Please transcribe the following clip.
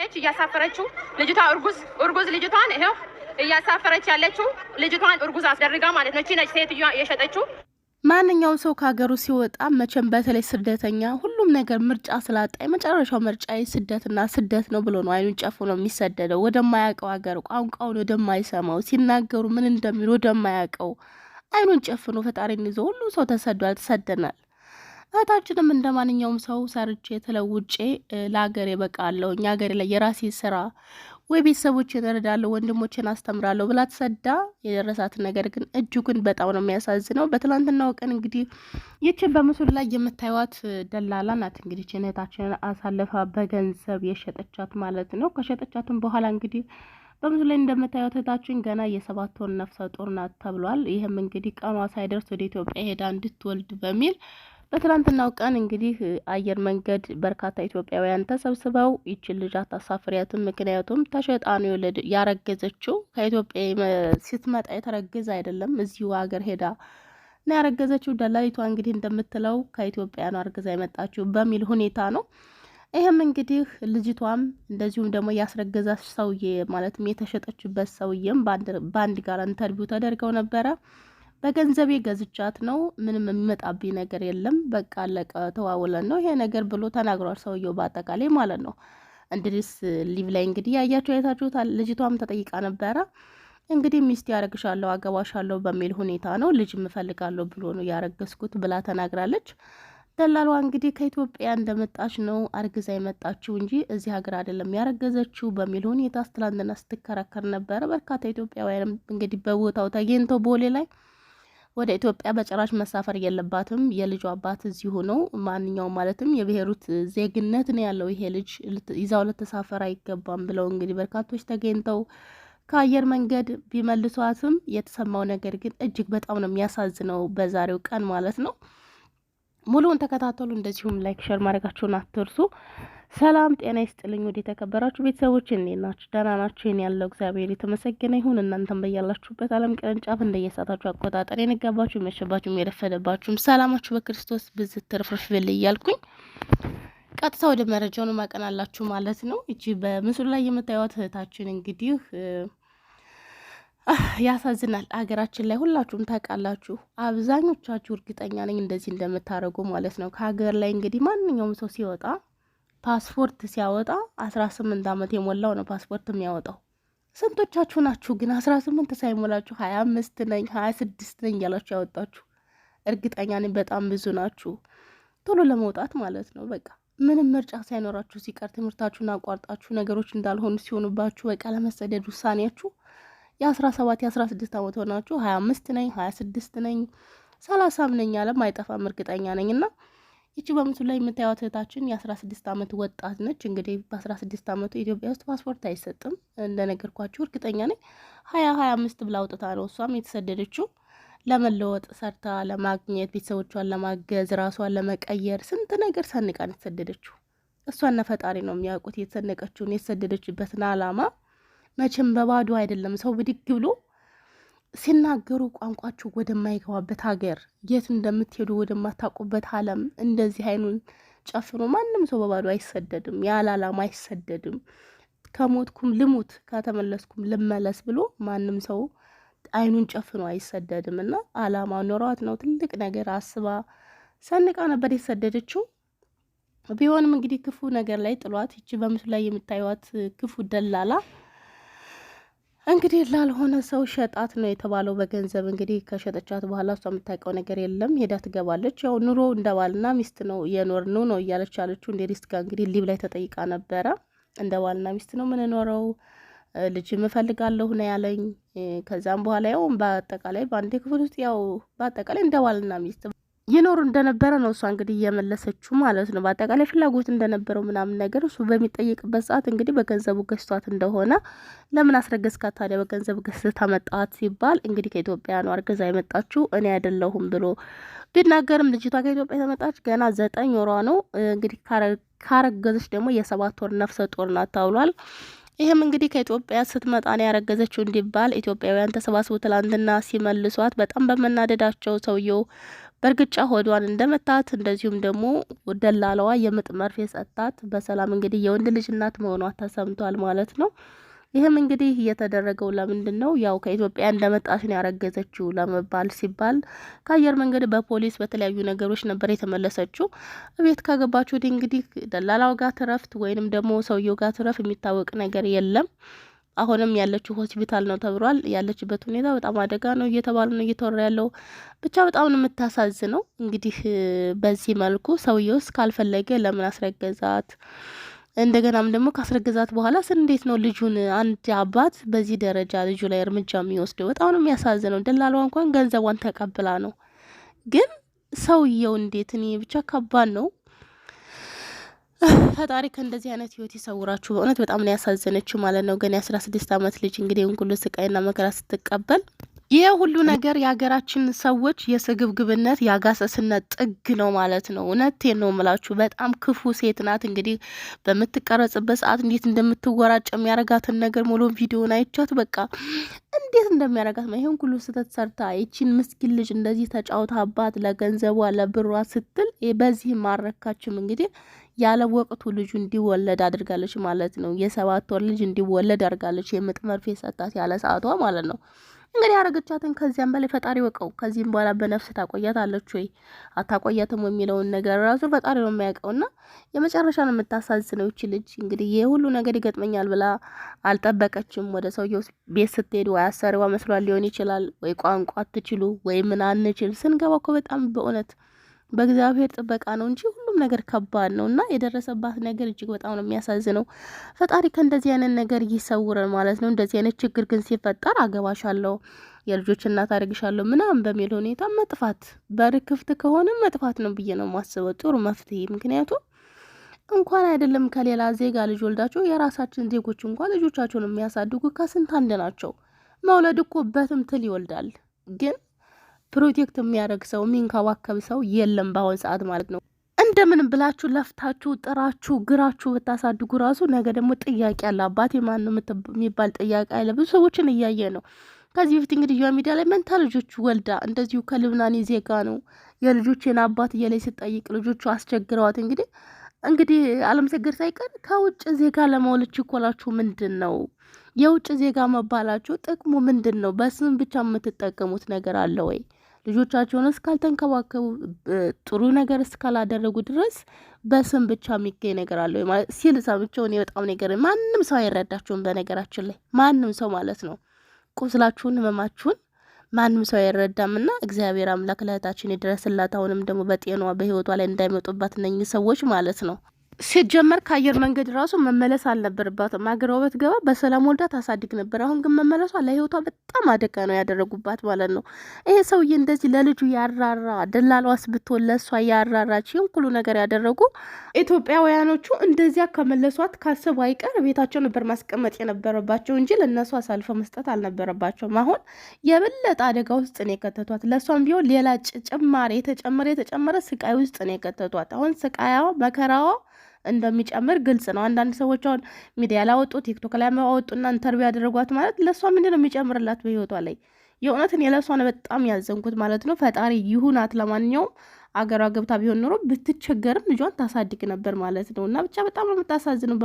ነች እያሳፈረችው ልጅቷ እርጉዝ እርጉዝ ልጅቷን ይኸው እያሳፈረች ያለችው ልጅቷን እርጉዝ አስደርጋ ማለት ነው። እቺ ነች ሴትዮዋ የሸጠችው። ማንኛውም ሰው ከሀገሩ ሲወጣ መቼም በተለይ ስደተኛ ሁሉም ነገር ምርጫ ስላጣ የመጨረሻው ምርጫ ስደትና ስደት ነው ብሎ ነው አይኑን ጨፍኖ የሚሰደደው ወደማያውቀው ሀገር፣ ቋንቋውን ወደማይሰማው፣ ሲናገሩ ምን እንደሚሉ ወደማያውቀው አይኑን ጨፍኖ ፈጣሪን ይዞ ሁሉም ሰው ተሰዷል፣ ተሰደናል። እህታችንም እንደ ማንኛውም ሰው ሰርቼ ተለውጬ ለሀገሬ በቃለሁ፣ እኛ ሀገሬ ላይ የራሴ ስራ ወይ ቤተሰቦቼን እረዳለሁ፣ ወንድሞቼን አስተምራለሁ ብላ ተሰዳ የደረሳትን ነገር ግን እጅጉን በጣም ነው የሚያሳዝነው። በትላንትናው ቀን እንግዲህ ይችን በምስሉ ላይ የምታዩት ደላላ ናት። እንግዲህ እህታችንን አሳልፋ በገንዘብ የሸጠቻት ማለት ነው። ከሸጠቻትም በኋላ እንግዲህ በምስሉ ላይ እንደምታዩት እህታችን ገና የ7 ወር ነፍሰ ጡር ናት ተብሏል። ይህም እንግዲህ ቀኗ ሳይደርስ ወደ ኢትዮጵያ ሄዳ እንድትወልድ በሚል በትናንትናው ቀን እንግዲህ አየር መንገድ በርካታ ኢትዮጵያውያን ተሰብስበው ይችን ልጅ አታሳፍሪያትም፣ ምክንያቱም ተሸጣ ነው የወለድ ያረገዘችው፣ ከኢትዮጵያ ስትመጣ የተረገዘ አይደለም፣ እዚሁ ሀገር ሄዳ ነው ያረገዘችው። ደላሊቷ እንግዲህ እንደምትለው ከኢትዮጵያ ነው አርግዛ የመጣችው በሚል ሁኔታ ነው። ይህም እንግዲህ ልጅቷም እንደዚሁም ደግሞ ያስረገዛች ሰውዬ ማለትም የተሸጠችበት ሰውዬም በአንድ ጋር interview ተደርገው ነበረ። በገንዘቤ ገዝቻት ነው፣ ምንም የሚመጣብኝ ነገር የለም፣ በቃ አለቀ፣ ተዋውለን ነው ይሄ ነገር ብሎ ተናግሯል ሰውየው በአጠቃላይ ማለት ነው። እንድሪስ live ላይ እንግዲህ ያያችሁ አይታችሁታል። ልጅቷም ተጠይቃ ነበረ። እንግዲህ ሚስት ያረግሻለሁ አገባሻለሁ በሚል ሁኔታ ነው ልጅ እፈልጋለሁ ብሎ ነው ያረገዝኩት ብላ ተናግራለች። ደላሏ እንግዲህ ከኢትዮጵያ እንደመጣች ነው አርግዛ የመጣችው እንጂ እዚህ ሀገር አይደለም ያረገዘችው በሚል ሁኔታ ትላንትና ስትከራከር ነበረ። በርካታ ኢትዮጵያውያንም እንግዲህ በቦታው ተገኝተው ቦሌ ላይ ወደ ኢትዮጵያ በጭራሽ መሳፈር የለባትም፣ የልጁ አባት እዚሁ ነው፣ ማንኛውም ማለትም የብሔሩት ዜግነት ነው ያለው ይሄ ልጅ ይዛው ልትሳፈር አይገባም ብለው እንግዲህ በርካቶች ተገኝተው ከአየር መንገድ ቢመልሷትም የተሰማው ነገር ግን እጅግ በጣም ነው የሚያሳዝነው በዛሬው ቀን ማለት ነው። ሙሉውን ተከታተሉ። እንደዚሁም like፣ share ማድረጋችሁን አትርሱ። ሰላም ጤና ይስጥልኝ። ወደ የተከበራችሁ ቤተሰቦች እንዴት ናችሁ? ደህና ናችሁ? እኔ ያለው እግዚአብሔር የተመሰገነ ይሁን። እናንተም በያላችሁበት ዓለም ቅርንጫፍ እንደየሰዓታችሁ አቆጣጠር የነጋባችሁ የመሸባችሁም የረፈደባችሁም ሰላማችሁ በክርስቶስ ብዝት ትርፍርፍ ብል እያልኩኝ ቀጥታ ወደ መረጃው ነው ማቀናላችሁ ማለት ነው። እቺ በምስሉ ላይ የምታዩት እህታችን እንግዲህ ያሳዝናል። ሀገራችን ላይ ሁላችሁም ታውቃላችሁ፣ አብዛኞቻችሁ እርግጠኛ ነኝ እንደዚህ እንደምታደርጉ ማለት ነው። ከሀገር ላይ እንግዲህ ማንኛውም ሰው ሲወጣ ፓስፖርት ሲያወጣ 18 ዓመት የሞላው ነው ፓስፖርት የሚያወጣው። ስንቶቻችሁ ናችሁ ግን 18 ሳይሞላችሁ 25 ነኝ 26 ነኝ እያላችሁ ያወጣችሁ? እርግጠኛ ነኝ በጣም ብዙ ናችሁ። ቶሎ ለመውጣት ማለት ነው። በቃ ምንም ምርጫ ሳይኖራችሁ ሲቀር ትምህርታችሁን አቋርጣችሁ ነገሮች እንዳልሆኑ ሲሆኑባችሁ በቃ ለመሰደድ ውሳኔያችሁ የ17 የ16 ዓመት ሆናችሁ 25 ነኝ 26 ነኝ 30ም ነኝ አለም አይጠፋም እርግጠኛ ነኝ። እና ይቺ በምስሉ ላይ የምታዩት እህታችን የ16 ዓመት ወጣት ነች። እንግዲህ በ16 ዓመቱ ኢትዮጵያ ውስጥ ፓስፖርት አይሰጥም እንደነገርኳችሁ እርግጠኛ ነኝ። 20 25 ብላ አውጥታ ነው እሷም የተሰደደችው ለመለወጥ ሰርታ ለማግኘት ቤተሰቦቿን ለማገዝ ራሷን ለመቀየር ስንት ነገር ሰንቃ ነው የተሰደደችው። እሷና ፈጣሪ ነው የሚያውቁት የተሰነቀችውን የተሰደደችበትን አላማ። መቼም በባዶ አይደለም። ሰው ብድግ ብሎ ሲናገሩ ቋንቋችሁ ወደማይገባበት ሀገር የት እንደምትሄዱ ወደማታውቁበት ዓለም እንደዚህ አይኑን ጨፍኖ ማንም ሰው በባዶ አይሰደድም፣ ያለ ዓላማ አይሰደድም። ከሞትኩም ልሙት ከተመለስኩም ልመለስ ብሎ ማንም ሰው አይኑን ጨፍኖ አይሰደድም። እና ዓላማ ኖሯት ነው ትልቅ ነገር አስባ ሰንቃ ነበር የተሰደደችው። ቢሆንም እንግዲህ ክፉ ነገር ላይ ጥሏት ይቺ በምስሉ ላይ የምታዩት ክፉ ደላላ እንግዲህ ላልሆነ ሰው ሸጣት ነው የተባለው በገንዘብ። እንግዲህ ከሸጠቻት በኋላ እሷ የምታውቀው ነገር የለም። ሄዳ ትገባለች። ያው ኑሮ እንደ ባልና ሚስት ነው የኖርነው ነው እያለች ያለችው። እንደ ሪስት ጋር እንግዲህ live ላይ ተጠይቃ ነበረ። እንደ ባልና ሚስት ነው የምንኖረው፣ ልጅ እፈልጋለሁ ነው ያለኝ። ከዛም በኋላ ያው በአጠቃላይ በአንድ ክፍል ውስጥ ያው በአጠቃላይ እንደ ባልና ሚስት ይኖሩ እንደነበረ ነው እሷ እንግዲህ እየመለሰችው ማለት ነው። በአጠቃላይ ፍላጎት እንደነበረው ምናምን ነገር እሱ በሚጠየቅበት ሰዓት እንግዲህ በገንዘቡ ገዝቷት እንደሆነ፣ ለምን አስረገዝካት ታዲያ በገንዘብ ገዝተህ ታመጣት ሲባል እንግዲህ ከኢትዮጵያ ነው አርገዛ የመጣችው እኔ አይደለሁም ብሎ ቢናገርም ልጅቷ ከኢትዮጵያ የተመጣች ገና 9 ወሯ ነው። እንግዲህ ካረገዘች ደግሞ የ7 ወር ነፍሰ ጡር ናት ተብሏል። ይህም እንግዲህ ከኢትዮጵያ ስትመጣ ነው ያረገዘችው እንዲባል ኢትዮጵያውያን ተሰባስቦ ትላንትና ሲመልሷት በጣም በመናደዳቸው ሰውየው በእርግጫ ሆዷን እንደመታት እንደዚሁም ደግሞ ደላላዋ የምጥ መርፌ ሰጥታት በሰላም እንግዲህ የወንድ ልጅ እናት መሆኗ ተሰምቷል ማለት ነው። ይህም እንግዲህ የተደረገው ለምንድን ነው? ያው ከኢትዮጵያ እንደመጣች ነው ያረገዘችው ለመባል ሲባል ከአየር መንገድ በፖሊስ በተለያዩ ነገሮች ነበር የተመለሰችው። ቤት ከገባች ወዲህ እንግዲህ ደላላው ጋር ትረፍት ወይንም ደግሞ ሰውየው ጋር ትረፍ የሚታወቅ ነገር የለም። አሁንም ያለችው ሆስፒታል ነው ተብሏል። ያለችበት ሁኔታ በጣም አደጋ ነው እየተባለ ነው እየተወራ ያለው። ብቻ በጣም ነው የምታሳዝነው። እንግዲህ በዚህ መልኩ ሰውየው እስካልፈለገ ለምን አስረገዛት? እንደገናም ደግሞ ካስረገዛት በኋላ እንዴት ነው ልጁን አንድ አባት በዚህ ደረጃ ልጁ ላይ እርምጃ የሚወስደው? በጣም ነው የሚያሳዝነው። ደላላዋ እንኳን ገንዘቧን ተቀብላ ነው፣ ግን ሰውየው እንዴት! እኔ ብቻ ከባድ ነው። ፈጣሪ ከእንደዚህ አይነት ህይወት ይሰውራችሁ። በእውነት በጣም ነው ያሳዘነችው ማለት ነው። ገና የ16 ዓመት ልጅ እንግዲህ ሁሉ ስቃይና መከራ ስትቀበል ይህ ሁሉ ነገር የሀገራችን ሰዎች የስግብግብነት የአጋሰስነት ጥግ ነው ማለት ነው። እውነቴን ነው የምላችሁ። በጣም ክፉ ሴት ናት። እንግዲህ በምትቀረጽበት ሰዓት እንዴት እንደምትወራጭ የሚያረጋትን ነገር ሙሉ ቪዲዮን አይቻት በቃ እንዴት እንደሚያረጋት ይህን ሁሉ ስህተት ሰርታ ይቺን ምስኪን ልጅ እንደዚህ ተጫውታ አባት ለገንዘቧ ለብሯ ስትል በዚህ ማረካችም እንግዲህ ያለ ወቅቱ ልጁ እንዲወለድ አድርጋለች ማለት ነው። የ7 ወር ልጅ እንዲወለድ አድርጋለች። የምጥ መርፌ ሰጣት ያለ ሰዓቷ ማለት ነው። እንግዲህ ያረገቻትን ከዚያም በላይ ፈጣሪ ወቀው። ከዚህም በኋላ በነፍስ ታቆያታለች ወይ አታቆያትም የሚለውን ነገር ራሱ ፈጣሪ ነው የሚያውቀውና የመጨረሻ ነው የምታሳዝነው ይቺ ልጅ። እንግዲህ ይህ ሁሉ ነገር ይገጥመኛል ብላ አልጠበቀችም። ወደ ሰውየው ቤት ስትሄድ ወይ አሰሪዋ መስሏል ሊሆን ይችላል፣ ወይ ቋንቋ አትችሉ ወይ ምን አንችል። ስንገባ እኮ በጣም በእውነት በእግዚአብሔር ጥበቃ ነው እንጂ ሁሉም ነገር ከባድ ነው እና የደረሰባት ነገር እጅግ በጣም ነው የሚያሳዝነው። ፈጣሪ ከእንደዚህ አይነት ነገር ይሰውረን ማለት ነው። እንደዚህ አይነት ችግር ግን ሲፈጠር አገባሻለሁ፣ የልጆች እናት አድርግሻለሁ ምናምን በሚል ሁኔታ መጥፋት፣ በር ክፍት ከሆነ መጥፋት ነው ብዬ ነው የማስበው፣ ጥሩ መፍትሄ። ምክንያቱም እንኳን አይደለም ከሌላ ዜጋ ልጅ ወልዳቸው የራሳችን ዜጎች እንኳን ልጆቻቸውን የሚያሳድጉ ከስንት አንድ ናቸው። መውለድ እኮ በትምትል ይወልዳል ግን protect የሚያደርግ ሰው የሚንከባከብ ሰው የለም በአሁን ሰዓት ማለት ነው። እንደምን ብላችሁ ለፍታችሁ ጥራችሁ ግራችሁ ብታሳድጉ ራሱ ነገ ደግሞ ጥያቄ አለ። አባቴ ማን ነው የሚባል ጥያቄ አለ። ብዙ ሰዎችን እያየ ነው። ከዚህ በፊት እንግዲህ ያ ሚዲያ ላይ መንታ ልጆች ወልዳ እንደዚሁ ከልብናኔ ዜጋ ነው የልጆቼን አባት እየላይ ስጠይቅ ልጆቹ አስቸግረዋት እንግዲህ አለምሰገድ ሳይቀር ከውጭ ዜጋ ለመውለድ ችኮላችሁ ምንድን ነው? የውጭ ዜጋ መባላችሁ ጥቅሙ ምንድን ነው? በስም ብቻ የምትጠቀሙት ነገር አለ ወይ? ልጆቻቸውን እስካልተንከባከቡ ጥሩ ነገር እስካላደረጉ ድረስ በስም ብቻ የሚገኝ ነገር አለ ወይ ሲል ሰምቼው እኔ በጣም ነገር ማንም ሰው አይረዳችሁም። በነገራችን ላይ ማንም ሰው ማለት ነው ቁስላችሁን፣ ህመማችሁን ማንም ሰው አይረዳምና እግዚአብሔር አምላክ ለእህታችን ይድረስላት። አሁንም ደግሞ በጤናዋ በህይወቷ ላይ እንዳይመጡባት እነኚህ ሰዎች ማለት ነው። ሲጀመር ከአየር መንገድ ራሱ መመለስ አልነበረባትም። ሀገሯ ብትገባ በሰላም ወልዳ ታሳድግ ነበር። አሁን ግን መመለሷ ለህይወቷ በጣም አደጋ ነው ያደረጉባት ማለት ነው። ይሄ ሰውዬ እንደዚህ ለልጁ ያራራ ደላሏስ ብትሆን ለእሷ ያራራች ይህን ሁሉ ነገር ያደረጉ ኢትዮጵያውያኖቹ እንደዚያ ከመለሷት ካሰቡ አይቀር ቤታቸው ነበር ማስቀመጥ የነበረባቸው እንጂ ለእነሱ አሳልፈው መስጠት አልነበረባቸውም። አሁን የበለጠ አደጋ ውስጥ ነው የከተቷት። ለእሷም ቢሆን ሌላ ጭማሪ የተጨመረ የተጨመረ ስቃይ ውስጥ ነው የከተቷት። አሁን ስቃያዋ መከራዋ እንደሚጨምር ግልጽ ነው። አንዳንድ ሰዎች አሁን ሚዲያ ላወጡ ቲክቶክ ላይ አወጡና interview ያደረጓት ማለት ለእሷ ምንድን ነው የሚጨምርላት በህይወቷ ላይ? የእውነት እኔ ለእሷ ነው በጣም ያዘንኩት ማለት ነው። ፈጣሪ ይሁናት። ለማንኛውም አገሯ ገብታ ቢሆን ኖሮ ብትቸገርም ልጇን ታሳድግ ነበር ማለት ነው። እና ብቻ በጣም ነው የምታሳዝነው።